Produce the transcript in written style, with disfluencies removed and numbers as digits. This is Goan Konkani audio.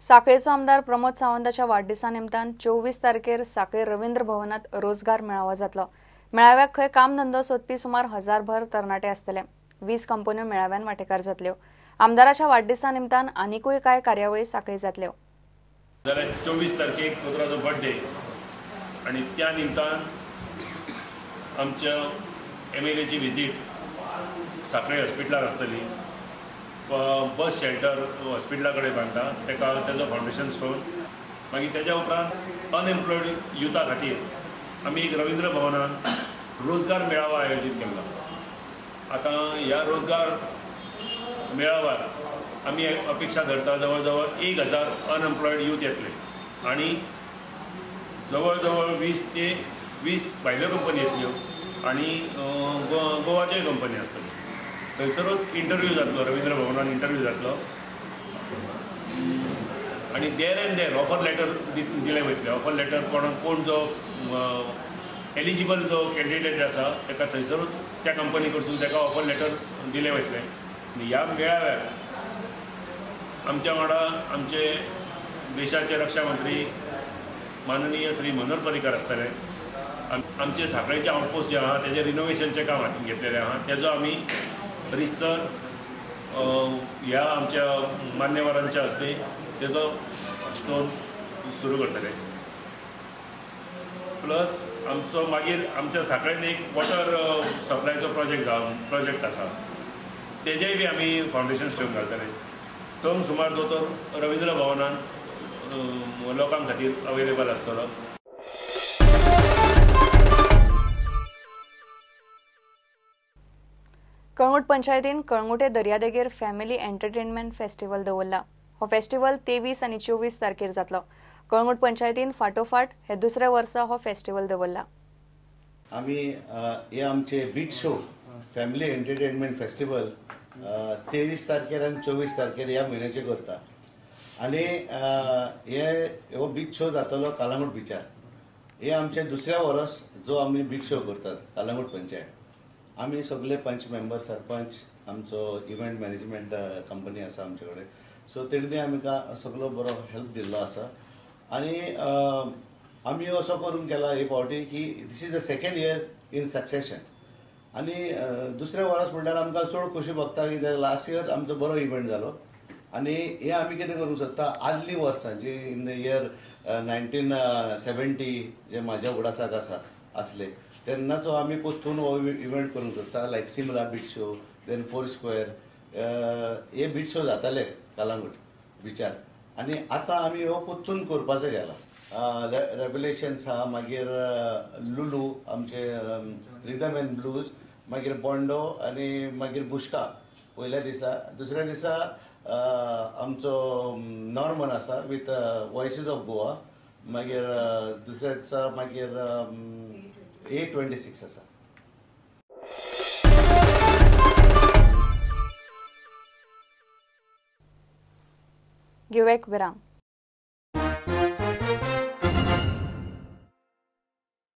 साखळेचो आमदार प्रमोद सावंताच्या वाडदिसा निमतान 24 तारखेर साखळे रवींद्र भवनात रोजगार मेळावो जातलो। मेळाव्याक खंय कामधंदो सोदपी सुमार 1000 तरणाटे आसतले। 20 कंपन्यो मेळाव्यान वांटेकार जातल्यो। आमदाराच्या वाडदिसा निमतान आनिकूय कांय कार्यावळी साखळी जातल्यो। जाल्यार 24 तारखेक पुत्राचो बर्थडे आनी त्या निमतान आमच्या एमएलएची विजीट साखळे हॉस्पिटलाक आसतली। बस शेल्टर हॉस्पिटला कडेन बांदता ताका तेजो फावंडेशन स्टोन। मागीर तेज्या उपरांत अनएम्प्लॉयड युथा खातीर आमी एक रवींद्र भवनान रोजगार मेळावा आयोजीत केल्लो। आतां ह्या रोजगार मेळाव्याक आमी अपेक्षा धरता जवळ जवळ 1000 अनएम्प्लॉयड यूथ येतले आनी जवळ जवळ 20 ते 20 भायल्यो कंपनी येतल्यो आनी गोवाच्योय कंपनी आसतल्यो। थंयसरूच इंटरव्यू जातलो, रवींद्र भवनान इंटरव्यू जातलो आनी there and there offer letter दिलें वयतलें। ऑफर लेटर कोण जो एलिजिबल जो कॅन्डिडेट आसा ताका थंयसरूच त्या कंपनी कडसून ताका ऑफर लेटर दिलें वयतलें। आनी ह्या मेळाव्याक आमच्या वांगडा आमचे देशाचे रक्षा मंत्री माननीय श्री मनोहर पर्रीकर आसतले। आमचे साखळेचे आउटपोस्ट जे आहा तेजें रिनोवेशनचें काम हातीन घेतलेलें आहा, तेजो आमी रितसर ह्या आमच्या मान्यवरांच्या हस्ते तेजो स्टोन सुरू करतले। प्लस आमचो मागीर आमच्या साखळेन एक वॉटर सप्लायचो प्रोजेक्ट आसा, तेजेय बी आमी फावंडेशन स्टोन घालतले। तो सुमार दोतोर रवींद्र भवनान लोकां खातीर अवेलेबल आसतलो। कळंगूट पंचायतीन कळंगूटे दर्यादेगेर फॅमिली एंटरटेनमेंट फेस्टिवल दवरला। हो फेस्टिवल 23 आनी 24 तारखेर जातलो। कळंगूट पंचायतीन फाटोफाट हे दुसऱ्या वर्सा हो फेस्टिवल दवरला। आमी हे आमचे beach show family entertainment festival 23 तारखेर आनी 24 तारखेर ह्या म्हयन्याचे करता आनी हे हो बीच शो जातलो कालांगूट बिचार। हे आमचे दुसऱ्या वर्स जो आमी बीच शो करतात कालांगूट पंचायत। आमी सगळे पंच मेंबर सरपंच आमचो इव्हेंट मॅनेजमेंट कंपनी आसा आमचे कडेन, सो तेणी आमकां सगळो बरो हेल्प दिल्लो आसा। आनी आमी असो करून केला हे फावटी की this is the second year in succession. आनी दुसऱ्या वर्स म्हणल्यार आमकां चड खोशी भोगता कित्याक लास्ट इयर आमचो बरो इव्हेंट जालो। आनी हे आमी कितें करूंक सोदता, आदलीं वर्सां जी इन the year 1970 जे म्हाज्या उगडासाक आसा आसले तेन्नाचो आमी परतून हो इव्हेंट करूंक सोदता। Like Simla beach show, then four square, हे बीच शो जाताले कालांगूट बिचार। आनी आतां आमी हो परतून करपाचो गेला। रेवलेशन्स आहा, मागीर लुलू आमचे रिदम एंड ब्लूज, मागीर बोंडो आनी मागीर बुशका पयल्या दिसा। दुसऱ्या दिसा आमचो नॉर्मन आसा विथ वॉयसीस ऑफ गोवा, मागीर दुसऱ्या दिसा मागीर 826 आसा। घेवया एक विराम।